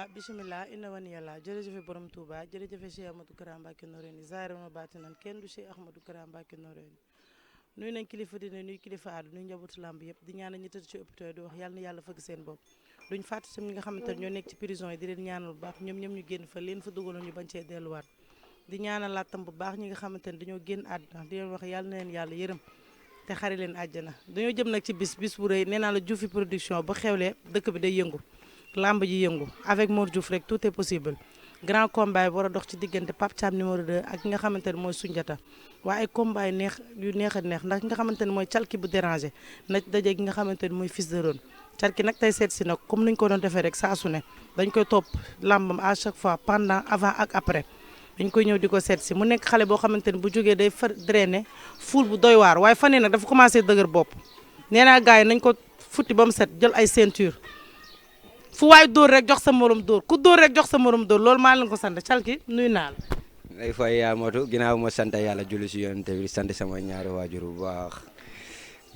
bisimilah inna wani yàlla jërëjëfe borom Touba jërëjëfe Cheikh Ahmadou Kara Mbacké Noreyni zaahirun wa baatinan kenn du Cheikh Ahmadou Kara Mbacké Noreyni nuyu nañ kilifa dina nuyu kilifa aadu nuyu njabootu lamb yëpp di ñaanal ñi tëdd ci hôpital yi di wax yàlla na yàlla fëgg seen bopp duñ fàtte tam ñi nga xamante ne ñoo nekk ci prison yi di leen ñaanal bu baax ñoom ñu génn fa leen fa dugaloon ñu bañ cee delluwaat di ñaanal laatam bu baax ñi nga xamante ne dañoo génn àdduna di leen wax yàlla na leen yàlla yërëm te xari leen àjjana dañoo jëm nag ci bis bu rëy nee naa la Dioufy production bu xewlee dëkk bi day yëngu lamb ji yëngu avec Mor Diouf rek tout est possible grand combat yi war a dox ci diggante Pape Thiam numéro 2 ak ki nga xamante ne mooy Sunjata waaye ay combat yi neex yu neex a neex ndax ki nga xamante ne mooy calki bu dérangé na daje gi nga xamante ne mooy fils de Rone calki nag tey seet si nag comme nuñ ko doon defee rek saa su ne dañ koy topp lambam à chaque fois pendant avant ak après dañ koy ñëw di ko seet si mu nekk xale boo xamante ne bu jógee day fa drainer ful bu doy waar waaye fan yii nag dafa commencé dëgër bopp nee naa gars yi nañ ko futti ba mu set jël ay ceinture fu waay dóor rek jox sa morom dóor ku dóor rek jox sa morom dóor loolu maa leen ko sant calki nuyu naa la. lay fay yaa motu ginnaaw ma sant yàlla julli si yoon te sant sama ñaari waajur bu baax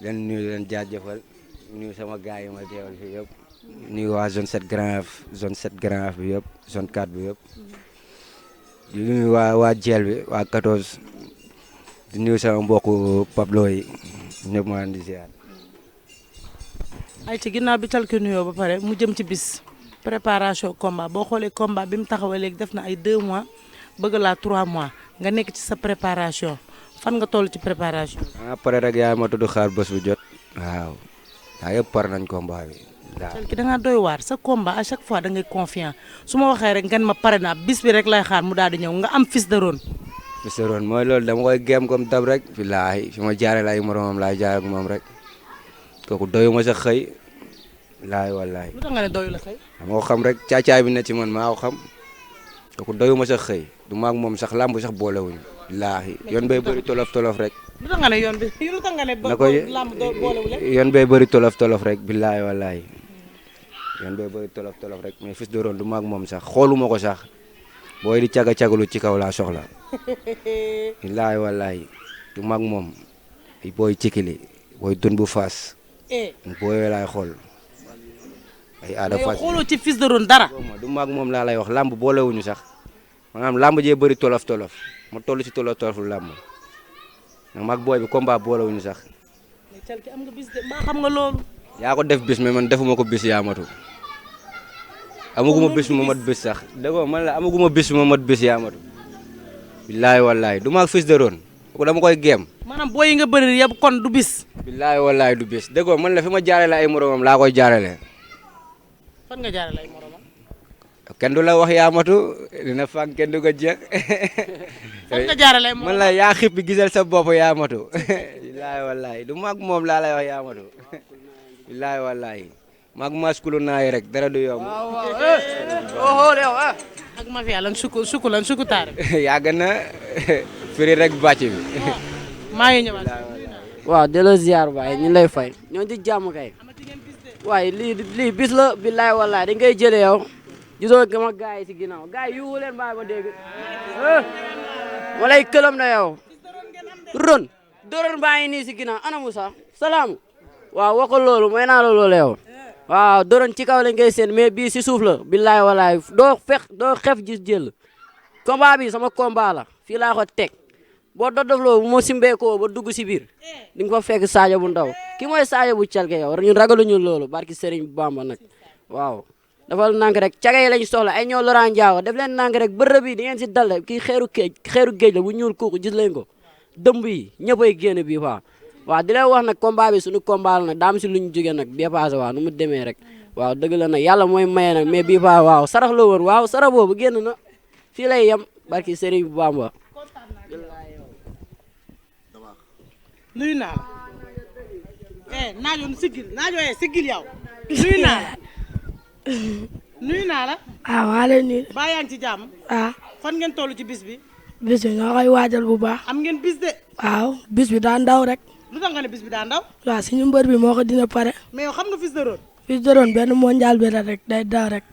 leen nuyu leen jaajëfal nuyu sama gars yi ma teewal fii yëpp nuyu waa zone 7 Grand Yoff zone 7 Grand Yoff bi yëpp zone 4 bi yëpp di nuyu waa jeel bi waa 14 di nuyu sama mbokku Pablo yi ñëpp maa di ziar. ay ci ginnaaw bi calki nuyoo ba pare mu jëm ci bis préparation combat boo xoolee combat bi mu taxawee léegi def na ay 2 mois bëgg laa 3 mois nga nekk ci sa préparation fan nga toll ci préparation. pare rek yaa ma tudd xaar bés bu jot waaw yaa yëpp pare nañ combat bi waaw. calki da ngaa doy waar sa combat à chaque fois da ngay confiant su ma waxee rek ngeen ma pare naa bis bi rek lay xaar mu daal di ñëw nga am fils de Rone. fils de Rone mooy loolu dama koy géem comme dab rek billaahi fi ma jaaree ay moromam laay jaar ak moom rek. kooku doyuma sa xëy laay wallaay. lu tax nga ne doyu la xëy. moo xam rek caacaay bi ne ci man maa ko xam kooku doyuma sa xëy du maag moom sax làmb sax boolewuñu laahi yoon bay bëri tolof tolof rek. lu tax nga ne yoon bi lu tax nga ne làmb boolewule. yoon bay bëri tolof tolof rek billaay wallaay yoon bay bëri tolof tolof rek mais fils de Rone du maag moom sax xooluma ko sax booy di caga cagalu ci kaw laa soxla billaay wallaay du maag moom booy cikili booy dun bu faas. booyoo laay xool ay aada fas xooloo ci fils de Rone dara. du maag moom laa lay wax làmb boolewuñu sax maanaam làmb jee bëri tolof tolof ma toll ci tolof tolof làmb nag maag booy bi combat boolewuñu sax. mais calki am nga bis de mbaa xam nga loolu. yaa ko def bis mais man defuma ko bis yaa matu amaguma bis ma mat bis sax dégg man la amaguma bis ma mat bis yaa matu billaay wallaay du maag fils de Rone ko dama koy géem. maanaam booy yi nga bëri yëpp kon du bis. billaay wallaay du bis dégg nga man la fi ma jaarale ay moromam laa koy jaarale. fan nga jaarale ay moromam. kenn du la wax yaa matu dina fànn kenn du ko jeex. fan nga jaarale ay moromam man la yaa xib bi gisal sa bopp yaa matu. billaay wallaay du mag moom laa lay wax yaa matu. billaay wallaay mag maskulu naay rek dara du yomb. ak mafia lan suku lan suku taare. yàgg na firi rek bàcc bi. maa ngi ñëwaat. waaw delloo ziar waaye ñu lay fay ñoo di jàmm kay waaye lii bis la billaay wallaay dañ koy jëlee yow gisoo gama gars yi si ginnaaw gars yi yuwu leen bàyyi ba dégg ma lay këlam na yow Rone Rone baa ngi nii si ginnaaw ana Moussa salaamu waaw waxal loolu may naa la loolu yow waaw Rone ci kaw lañ koy seen mais bii si suuf la billaay wallaay doo xef gis jël combat bi sama combat la fii laa ko teg boo dofloo bu ma simbeekoo ba dugg si biir di nga fa fekk Sadio bu ndaw ki mooy Sadio bu calke yow ñun ragaluñu loolu barki Serigne Bamba nag waaw dafal nank rek caga yi lañ soxla ay ñoo Laurent Ndiago def leen nank rek bërëb bi di ngeen si dal kii xeeru géej la bu ñuul kooku gis leen ko dëmb yi ñëppay génn bii fa waaw di leen wax nag combat bi suñu combat la nag daam si luñ jógee nag bii passé waaw nu mu demee rek waaw dëgg la nag yàlla mooy maye nag mais bii fa waaw sarax la woon waaw sarax boobu génn na fii lay yem barki Serigne Bamba nuyu naa la naajo sigil yow nuyu naa la nuyu naa la. maa leen nuyu. baa yaa ngi ci jàmm. fan ngeen toll ci bis bi. bis bi ñoo koy waajal bu baax. am ngeen bis de. waaw bis bi daa ndaw rek. lu tax nga ne bis bi daa ndaw. waaw suñu mbër bi moo ko dina pare. mais yow xam nga fils de Rone. fils de Rone benn mondial bi la rek day daw rek.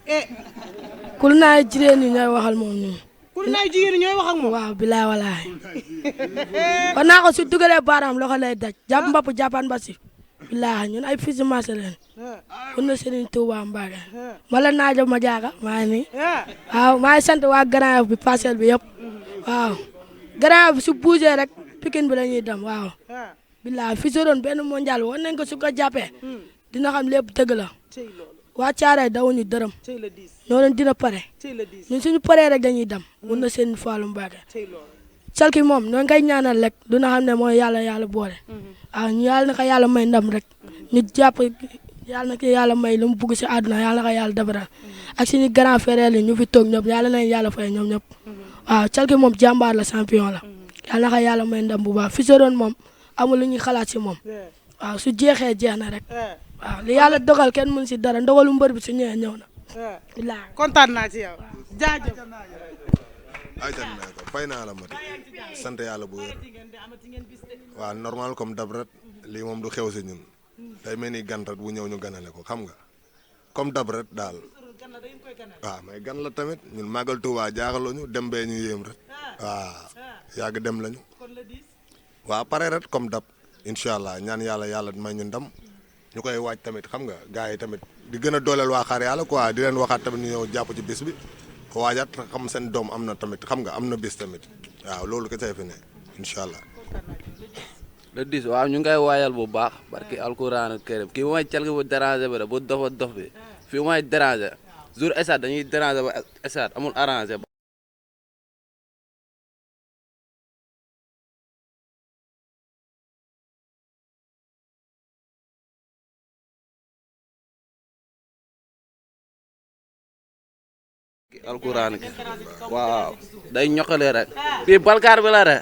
kul naa jigéen ñi ñooy waxal moom nii. kul naa jigéen ñi ñooy wax ak moom. waaw bilaay walaay. kon naa ko su dugalee baaraam loxo lay daj jàpp mbapp jàppaan ba si. billaahi ñun ay fils de marché leen mun na Serigne Touba Mbacke ma la naajo ma jaaga maa ngi nii waaw maa ngi sant waa Grand Yoff bi Parcelles bi yëpp waaw Grand Yoff bi su bougé rek Pikine bi la ñuy dem waaw billaahi fi su doon benn mondial woon nañ ko su ko jàppee dina xam lépp dëgg la waa Thiaroye dawuñu dërëm ñoo leen dina pare ñun suñu paree rek dañuy dem mun na Serigne Fallou Mbacke Calki moom ñoo ngi koy ñaanal rek dina xam ne mooy yàlla boole waaw ñu yàlla na ko yàlla may ndam rek ñu jàpp yàlla na ko yàlla may lu mu bugg si àdduna yàlla na ko yàlla defaral ak suñu grand frère yi ñu fi toog ñëpp yàlla nañ yàlla fay ñoom ñëpp waaw Calki moom jàmbaar la champion la yàlla na ko yàlla may ndam bu baax fi doon moom amul lu ñuy xalaat si moom waaw su jeexee jeex na rek waaw li yàlla dogal kenn mën si dara ndogalu mbër bi su ñëwee ñëw na. waaw kontaan naa ci yow jaajëf. ayca ko fay naa la mati sant yàlla bu wér waaw normal comme dab ret lii moom du xew si ñun day mel ni gan ret bu ñëw ñu ganale ko xam nga comme dab ret daal waaw mais gan la tamit ñun màggal Tuubaa jaaxaluñu dem bee ñu yéem ret waaw yàgg dem lañu waaw pare ret comme dab incha allah ñaan yàlla may ñu ndam ñu koy waaj tamit xam nga gars yi tamit di gën a dooleel waa xaar yàlla quoi di leen waxaat tamit ñu ñëw jàpp ci bis bi waajaat xam seen doom am na tamit xam nga am na bis tamit waaw loolu kese fi ne incha allah. le 10 waaw ñu ngi koy waajal bu baax barki alquran karim kii mooy Calki bu déranger bi bu dof bi fii mooy déranger jour esat dañuy déranger ba esat amul arrangé. alquran waaw day ñoqalee rek fii balkaar bi la rek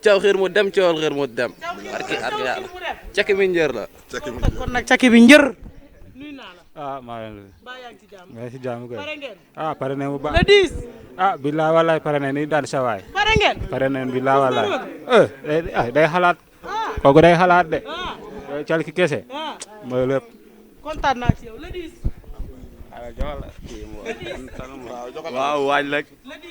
caw xiir mu dem cawal xiir mu dem barki ak yàlla caki bi njër la kon nag caki bi njër nuyu naa la maa ngi ba yaa ngi ci jàmm maa ngi si jàmm kay pare ngeen pare nañ bu baax le 10 billaay wallaay pare nañ ni daal sa waay pare ngeen pare nañ billaay wallaay day xalaat kooku day xalaat de Calki kese mooy lépp kontaan naa ci yow le 10 waaw waaj rek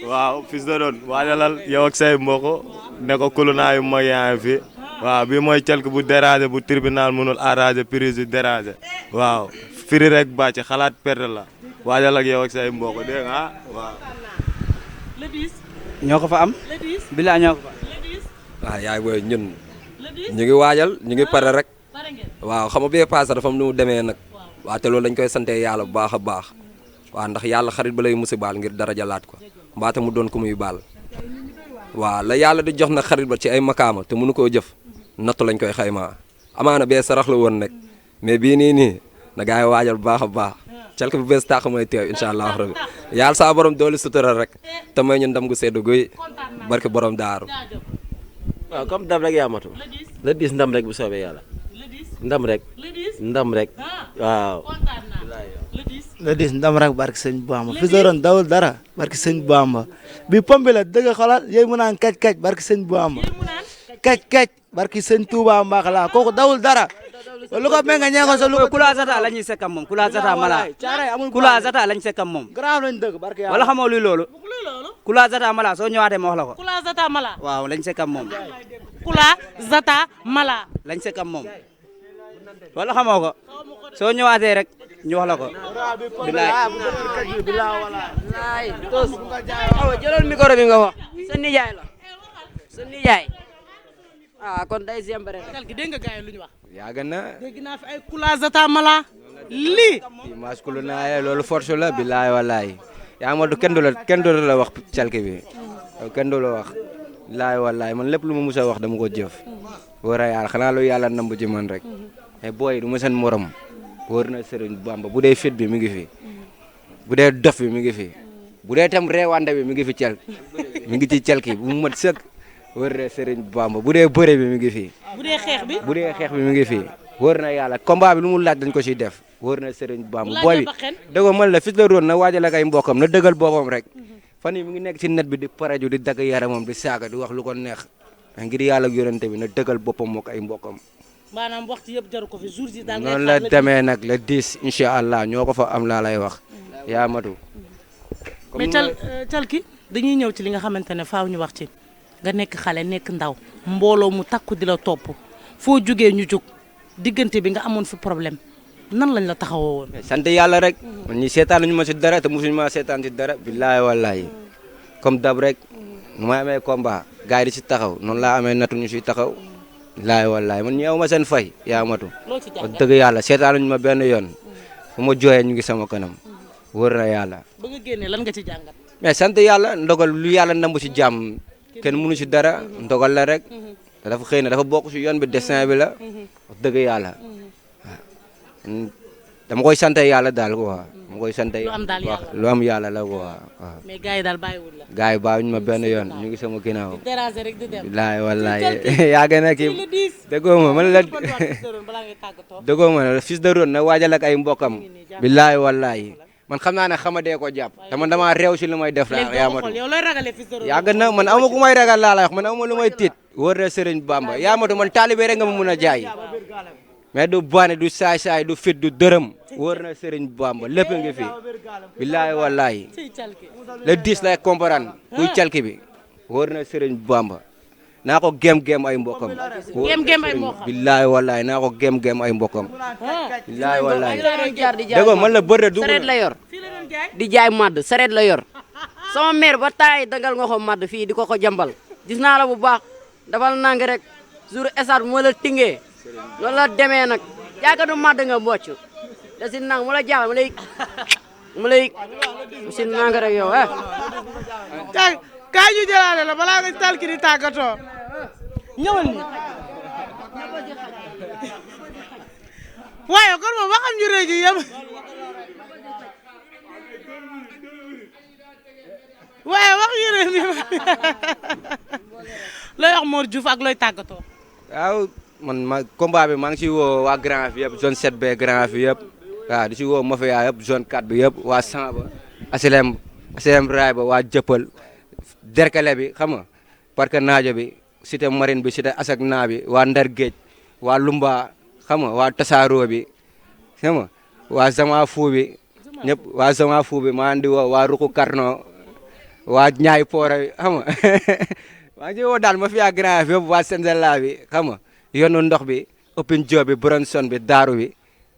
waaw fils de doon waajalal yow ak say mbokk ne ko kulunaayu mag yaa ngi fi waaw bii mooy Calki bu déranger bu tribunal mënul arranger prise déranger waaw firi rek bàcc xalaat perte la waajal ak yow ak say mbokk dégg nga waaw. le 10 ñoo ko fa am le 10 billaay ñoo ko fa le 10 waaw yaay booy ñun le 10 ñu ngi waajal ñu ngi pare rek pare ngeen waaw xam nga bee passé dafa am nu mu demee nag waaw te loolu dañ koy sante yàlla bu baax a baax waaw ndax yàlla xarit ba lay musi baal ngir dara jalaat ko mbaata mu doon ko muy baal waaw la yàlla di jox na xarit ba ci ay makaama te mënu koo jëf nattu lañ koy xaymaa amaana bee sarax la woon nag mais bii nii na gaa yi waajal bu baax a baax Calki bu bees tàq mooy teew incha allah rabbi yàlla saa borom doole sutura rek te may ñu ndam gu seddu guy barke borom daaru waaw comme ndam rek yaa matu le 10 ndam rek bu soobee yàlla ndam rek ndam rek waaw le 10 ndam rek barke sëñ Bamba fi doon dawul dara barke sëñ Bamba bi pombi la dëgg xalaat yéy mu naan kaj barke sëñ Bamba kaj barke sëñ Touba Mbacke la kooku dawul dara lu ko mel nga ñeeko sa lu ko kula zata la ñuy sekkam moom kula zata mala kula zata lañ sekkam moom grave lañ dëgg barke yàlla wala xamoo luy loolu kula zata mala soo ñëwaatee ma wax la ko kula zata mala waaw lañ sekkam moom kula zata mala lañ sekkam moom wala xamoo ko soo ñëwaatee rek ñu wax la ko bilaay bilaay tos aw jëlal micro bi nga wax sa nijaay la sa nijaay kon day zembere Calki dégg nga gaay lu ñu wax yaaga na dégg naa fi ay kula zata mala lii dimanche kulu naaye loolu force la bilaay wallaay yaa ma du kenn du la wax Calki bi kenn du la wax bilaay wallaay man lépp lu ma musa wax dama ko jëf wóor a yàlla xanaa lu yàlla namb ci man rek mais booy du ma seen morom wóor na Sëriñ Bamba bu dee fit bi mi ngi fi bu dee dof bi mi ngi fi bu dee tam reewande bi mi ngi fi mi ngi ci Calki bu mu mat sëkk wóor na Sëriñ Bamba bu dee bëre bi mi ngi fi bu dee xeex bi mi ngi fi wóor na yàlla combat bi lu mu laaj dañ ko ciy def wóor na Sëriñ Bamba booy bi dëgg man la fils de Ron na waajal ak ay mbokkam na dëggal boppam rek fan yi mi ngi nekk ci net bi di paraju di dagg yaramam di saaga di wax lu ko neex ngir yàlla ak yonente bi na dëggal boppam mook ay mbokkam maanaam waxtu yëpp jaru ko fi jour yi daal noonu la demee nag le 10 incha allah ñoo ko fa am laa lay wax yaa matu mais Calki dañuy ñëw ci li nga xamante ne faaw ñu wax ci nga nekk xale nekk ndaw mbooloo mu takku di la topp foo jógee ñu jóg diggante bi nga amoon fi problème nan lañ la taxawoo woon. sant yàlla rek man ñi seetaan ñu ma si dara te mosuñu ma seetaan si dara billaahi wallaahi comme dab rek nu may amee combat gars yi di si taxaw noonu laa amee natu ñu si taxaw billaahi wallaahi man ñi aw ma seen fay yaa matu wax dëgg yàlla seetaan ñu ma benn yoon fu ma jooyee ñu ngi sama kanam wër na yàlla. ba nga génnee lan nga ci jàngat. mais sant yàlla ndogal lu yàlla nambu si jàmm kenn mënu si dara ndogal la rek dafa xëy na dafa bokk si yoon bi destin bi la wax dëgg yàlla dama koy sant yàlla daal quoi dama koy sant lu am yàlla la quoi waaw. mais gars yi daal bàyyiwul la. gars yi bàyyiwuñu ma benn yoon ñu ngi sama ginnaaw. di déranger rek di dem. wallaahi wallaahi yaa gën a kii déggoo ma man la déggoo ma ne Fils de Ron na waajal ak ay mbokkam billaahi wallaahi man xam naa ne xamadee ko jàpp te man damaa réew si lu may def la yaa matu yaa gën a man ama ku may ragal laa la wax man ama lu may tiit wóor na Sëriñ Bamba yaa matu man taalibe rek nga ma mun a jaay mais du bane du saay-saay du fit du dërëm wóor na Sëriñ Bamba lépp ngi fi billaahi wallaahi le 10 lay comprendre kuy calki bi wóor na Sëriñ Bamba naa ko gem ay mbokkam gem ay mbokkam billaahi wallaahi naa ko gem ay mbokkam billaahi wallaahi dégg man la bëre du sareet la yor di jaay madd sareet la yor sama mère ba taay dangal nga ko madd fii di ko jambal gis naa la bu baax dafal nang rek jour esat moo la tingee loolu la demee nag jaagadu madd nga mbocc da si nang mu la jaaxal mu lay si nang rek yow kaay ñu jëlaale la balaa nga tal ki di tàggatoo ñëwal ni waaye kon moom waxam ñu rëy ji yëpp waaye wax ñu rëy mi looy wax Mor Diouf ak looy tàggatoo. waaw man combat bi maa ngi si woo waa Grand Yoff yëpp zone 7B Grand Yoff yëpp waaw di si woo mafia yëpp zone 4 bi yëpp waa Samba HLM Raay ba waa Jëppal Derkale bi xam nga parc naajo bi cité marine bi cité asak naa bi waa Ndar Géej waa Lumba xam nga waa Tasaaroo bi xam nga waa Zama Fou bi ñëpp waa Zama Fou bi maa andi woo waa Ruku Karno waa Ñaay Poora bi xam nga maa ngi woo daal ma fi Grand Yoff yëpp waa Senzala bi xam nga yoonu ndox bi Open Job bi Bronson bi Daaru bi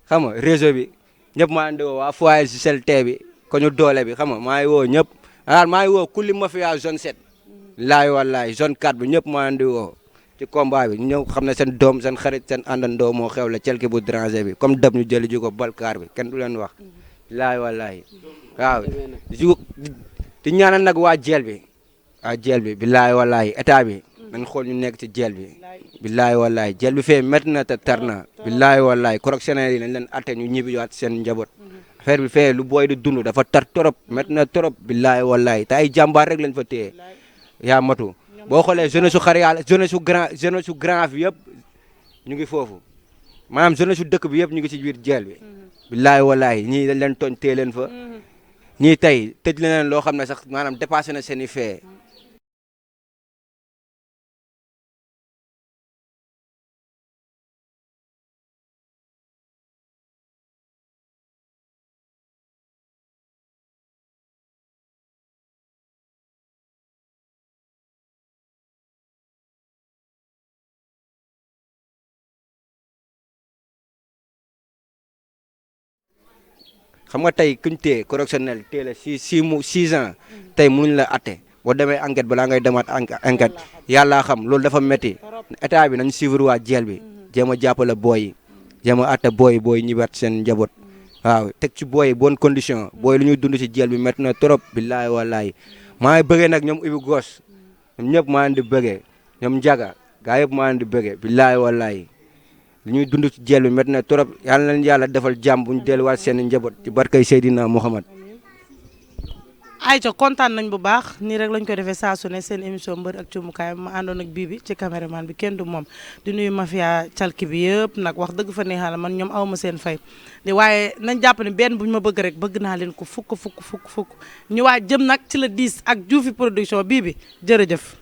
xam nga réseau bi ñëpp maa andi woo waa foyer CLT bi ko ñu doole bi xam nga maa ngi woo ñëpp alors maa ngi woo kulli mafia zone 7 laay wallaay zone 4 bi ñëpp maa andi woo ci combat bi ñëw xam ne seen doom seen xarit seen àndandoo moo xew la celki bu déranger bi comme dab ñu jëli ji ko balkaar bi kenn du leen wax laay wallaay waaw di ñaanal nag waa jeel bi billaay wallaay état bi nañ xool ñu nekk ci jeel bi billaay wallaay jeel bi fee métti na te tar na billaay wallaay correctionnel yi nañ leen atte ñu ñibbi waat seen njaboot affaire bi fee lu booy di dund dafa tar torop métti na torop billaay wallaay te ay jàmbaar rek lañ fa téye yaa matu boo xoolee jeunesse su xar yàlla jeunesse su grand bi yëpp ñu ngi foofu maanaam jeunesse su dëkk bi yëpp ñu ngi ci biir jeel bi billaay wallaay ñii dañ leen tooñ téye leen fa ñii tey tëj leen loo xam ne sax maanaam dépassé na seen i fee xam nga tey kuñ téye correctionnel téye la 6 ans tey mënuñ la atte boo demee enquête balaa ngay demaat enquête yàlla xam loolu dafa métti état bi nañ suivre waa jeel bi jéem a jàppale booy yi jéem a atte booy ñibaat seen njaboot waaw teg ci booy bonne condition booy lu ñuy dund ci jeel bi métti na trop billaay wallaay maa ngi bëggee nag ñoom Ibi Gos ñoom ñëpp maa ngi di bëggee ñoom Njaga gaa yëpp maa ngi di bëggee billaay wallaay li ñuy dund ci jeel bi métti na trop yàlla na leen yàlla defal jàmm bu ñu delluwaat seen njaboot ci barkay Seydina Muhammad. Aïcha kontaan nañ bu baax nii rek lañ ko defee saa su ne seen émission mbër ak cumukaay ma àndoon ak bii bi ci caméraman bi kenn du moom di nuyu mafia calki bi yëpp nag wax dëgg fa neexal man ñoom awma seen fay di waaye nañ jàpp ne benn bu ñu ma bëgg rek bëgg naa leen ko fukk ñu waa jëm nag ci la 10 ak Dioufy production bii bi jërëjëf